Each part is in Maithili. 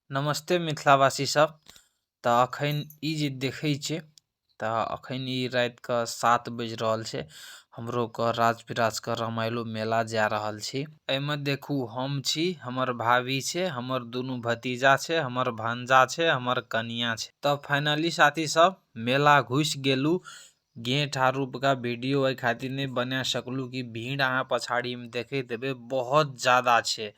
नमस्ते मिथिलावासी सब। तऽ अखन ई जे देखै छियै तऽ अखन ई रात के 7 बज रहल छै। हमरो के राजविराज के रामायणो मेला जा रहल छी। एमे देखू हम छी, हमर भाभी छै, हमर दुनू भतीजा छै, हमर भांजा छै, हमर कनिया छै। तऽ फाइनली साथी सब मेला घुस गेलू। गेट आरू का वीडियो ए खातिर नहीं बना सकलू कि भीड़ अहाँ पछाड़ी में देखे देबे बहुत ज्यादा छै।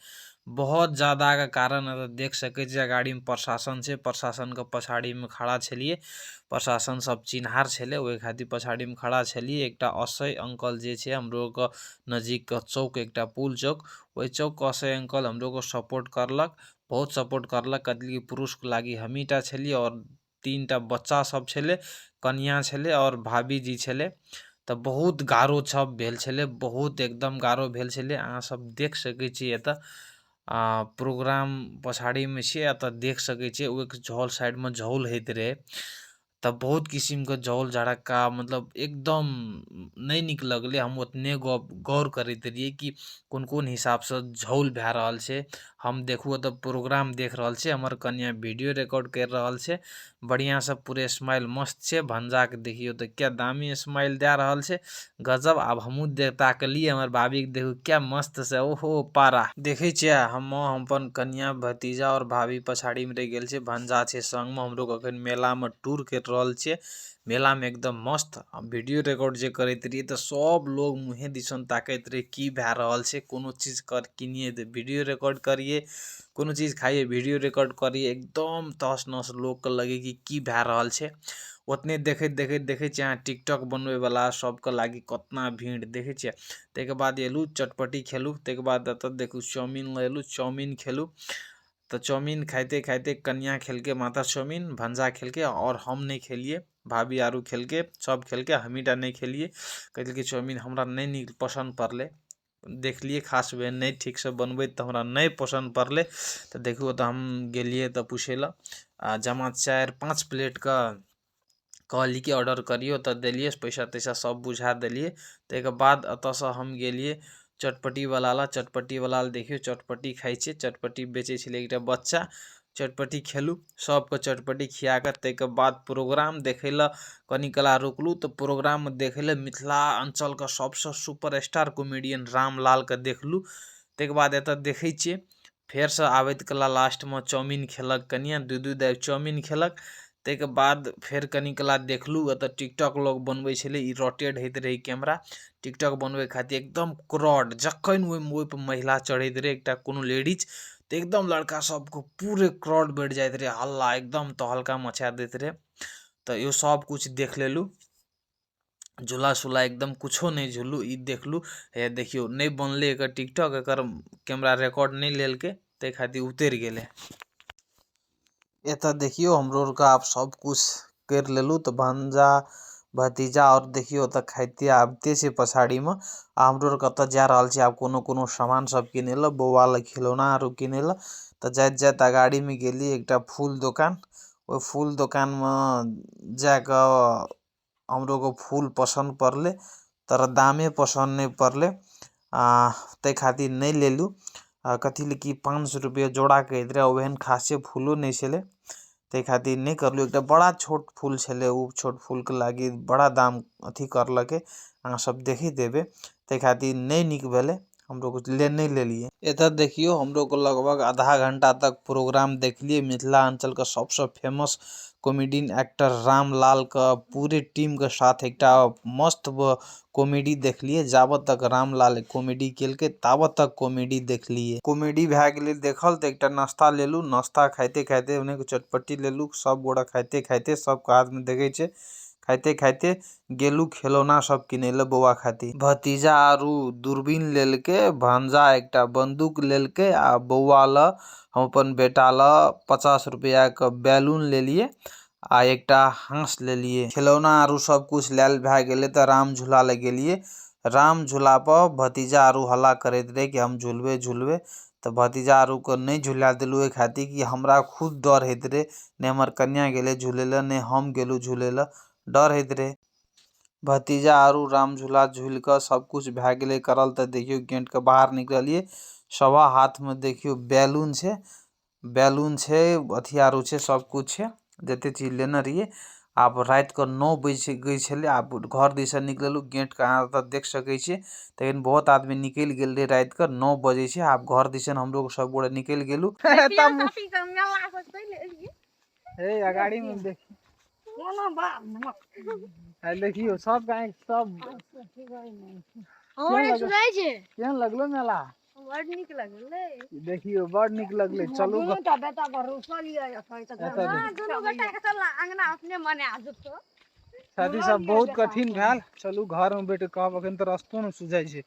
बहुत ज्यादा के कारण अगर देख सके छियै गाड़ी में प्रशासन छै, प्रशासन के पछाड़ी में खड़ा छलिए, प्रशासन सब चिन्हार छले ओय खातिर पछाड़ी में खड़ा छलिए। एकटा असय अंकल जे छै हमरो के नजीक के चौक एकटा पुल चौक, ओय चौक के असय अंकल हमरो के सपोर्ट करलक, बहुत सपोर्ट करलक। कतली पुरुष के लागी हमीटा छलिए और 3 टा बच्चा सब छले, कनिया छले और भाभी जी छले। त बहुत गारो छप भेल छले, बहुत एकदम गारो भेल छले। अहाँ सब देख सके छी एतऽ प्रोग्राम पछाड़ी में छे, एतऽ देख सके छे ओय झोल साइड में झोल होइत रहे। त बहुत किस्म के झोल झड़क्का मतलब एकदम नहीं निक लगले। हम उतने गौर करैत रहिए कि कोन-कोन हिसाब से झोल भए रहल छे। हम देखू तऽ प्रोग्राम देख रहल छे, हमर कनिया वीडियो रिकॉर्ड कर रहल छे, बढ़िया से पूरे स्माइल मस्त छे। भंजा के देखियो तो क्या दामी स्माइल दे रहल छे, गजब। अब हमहू देता के लिए हमर भाभी के देखू क्या मस्त से ओहो पारा देखे छे। हम अपन कनिया भतीजा और भाभी पछाड़ी में रह गेल छे, भंजा छे संग में। हमरो अखन मेला में टूर कर रहल छे, मेला में एकदम मस्त वीडियो रिकॉर्ड जे करैत रहिए त सब लोग मुहे दिसन ताकैत रहे की भए रहल छे। कोनो चीज कर किनिए त वीडियो रिकॉर्ड करिए, कोनो चीज खाइए वीडियो रिकॉर्ड करिए। एकदम तहस नहस लोग के लगे कि की भए रहल छे। ओतने देखैत देखैत देखै छियै अहाँ टिकटॉक बनबै वाला सबके लागी कतना भीड़ देखै छियै। ताहिके बाद एलू चटपटी खेलू, ताहिके बाद एतऽ देखू चाउमीन लऽ एलू, चाउमीन खेलू। तऽ चाउमीन खाइते खाइते कनिया खेलके माता चाउमीन, भंजा खेलके और हम नहीं खेलिए, भाभी आरू खेलके, सब खेलके, हमीटा नहीं खेलिए। कहलकै चाउमीन हमरा नहीं नीक पसन्द पड़लै, देखलिए खास वे नहीं ठीक से बनबै तऽ हमरा नहीं पसन्द पड़लै। तऽ देखू तऽ हम गेलिए तऽ पूछै लए, आ जमा 4-5 प्लेट का कहली कि ऑर्डर करियो, तऽ देलिए पैसा तैसा सब बुझा देलिए। ताहिके बाद एतऽसँ हम गेलिए चटपटी वाला ला, चटपटी वाला ला देखियो चटपटी खाइ छै, चटपटी बेचै छलै एकटा बच्चा, चटपटी खेलू, सबके चटपटी खिया कऽ ताहिके बाद प्रोग्राम देखै लए कनी कला रुकलू। तऽ प्रोग्राम देखै लए मिथिला अंचलके सबसँ सुपरस्टार कॉमेडियन रामलालके देखलू। ताहिके बाद एतऽ देखै छियै फेरसँ आबैत कला लास्टमे चाउमीन खेलक कनिया, दू दाइ चाउमीन खेलक। ताहिके बाद फेर कनी कला देखलू एतऽ टिकटॉक लोग बनबै छलै, ई रोटेट होइत रहै कैमरा, टिकटॉक बनबै खातिर एकदम क्राउड। जखन ओहिपर महिला चढ़ैत रहै एकटा कोनो लेडीज, तऽ एकदम लड़का सबके पूरे क्राउड बढ़ि जाइत रहै, हल्ला एकदम तहलका मचा दैत रहै। तऽ यो सब कुछ देख लेलू, झूला सुला एकदम कुछो नहीं झूलू, ई देखलू। हे देखियो नहीं बनले एकर टिकटॉक, एकर कैमरा रिकॉर्ड नहीं लेलके, ताहि खातिर उतरि गेलै। एतऽ देखियो हमरो आरके आब सब कुछ कर लेलू। तऽ भांजा भतीजा और देखियो तऽ खाइते आबते छै पछाड़ी में। आ हमरो आरके ओतऽ जा रहल छी आब कोनो कोनो सामान सब किनै लए, बौआ लए खिलौना आरू किनै लए। तऽ जाइत जाइत अगाड़ी में गेली एकटा फूल दोकान, ओहि फूल दोकान में जाकऽ हमरो के फूल पसंद पड़ले, तर दामे पसंद नहीं पड़ले, ताहि खातिर नहीं लेलू। कथी ले कि 500 रुपया जोड़ा कहैत रहे, ओहन खासे फूलो नहीं छलै, ताहि खातिर नहीं करलू। एकटा बड़ा छोट फूल छलै, उ छोट फूल के लागी बड़ा दाम अथी करलकै, अहाँ सब देखी देबे, ताहि खातिर नहीं नीक भेलै, हमरो कुछ ले नहीं लेलिए। एतऽ देखियो हमरो के लगभग आधा घंटा तक प्रोग्राम देखलिए। मिथिला अंचल के सबसे फेमस कॉमेडियन एक्टर रामलाल के पूरे टीम के साथ एकटा मस्त कॉमेडी देखलिए। जाबत तक रामलाल कॉमेडी केलकै ताबत तक कॉमेडी देखलिए। कॉमेडी भए गेलै देखल तऽ एकटा नाश्ता लेलू, नाश्ता खाइते खाइते ओने के चटपटी लेलू, सब गोटा खाइते खाइते सबके हाथ में देखै छै, खाइते खाइते गेलू खिलौना सब किनै लए बौआ खातिर। भतीजा आरू दूरबीन लेलकै, भांजा एकटा बंदूक लेलकै, आ बौआ ल हम अपन बेटा ल 50 रुपया के बैलून लेलिए आ एकटा हांस लेलिए। खिलौना आरू सब कुछ लेल भए गेलै तऽ राम झूला लग गेलिए। राम झूला पर भतीजा आरू हल्ला करैत रहे कि हम झूलबे झूलबे, तऽ भतीजा आरू के नहीं झूला देलू एहि खातिर कि हमरा खुद डर होइत रहे, नहीं हमर कन्या गेलै झूले लए, नहीं हम गेलू झूले लए, डर होइत रहे। भतीजा आरू राम झूला झूल कऽ सब कुछ भए गेलै करल। तऽ देखियो गेट के बाहर निकलिए, सवा हाथ में देखियो बैलून छै। बैलून छै अथी आरो छै सब कुछ छै जते चीज लेने रहिए आब रात के 9 बज गए छले आब घर दिसन निकललू गेट के अहां सब देख सके छीये लेकिन बहुत आदमी निकल गेल रहे रात के 9 बजे छै आब घर दिसन हमरो सब गोरे निकल गेलू। हे अगाड़ी में देख देखियो सब गाय सब केहन लगलो मेला? बड़ नीक लगलै। देखियो बड़ नीक लगलै। चलू दुनू बेटा पर रुसल ये दुनू बेटा के चल अंगना अपने मने आ जेतो। साथी सब बहुत कठिन भेल। चलू घर में बैठ के कहब अखन तऽ रस्तो ने सुझाइ छै।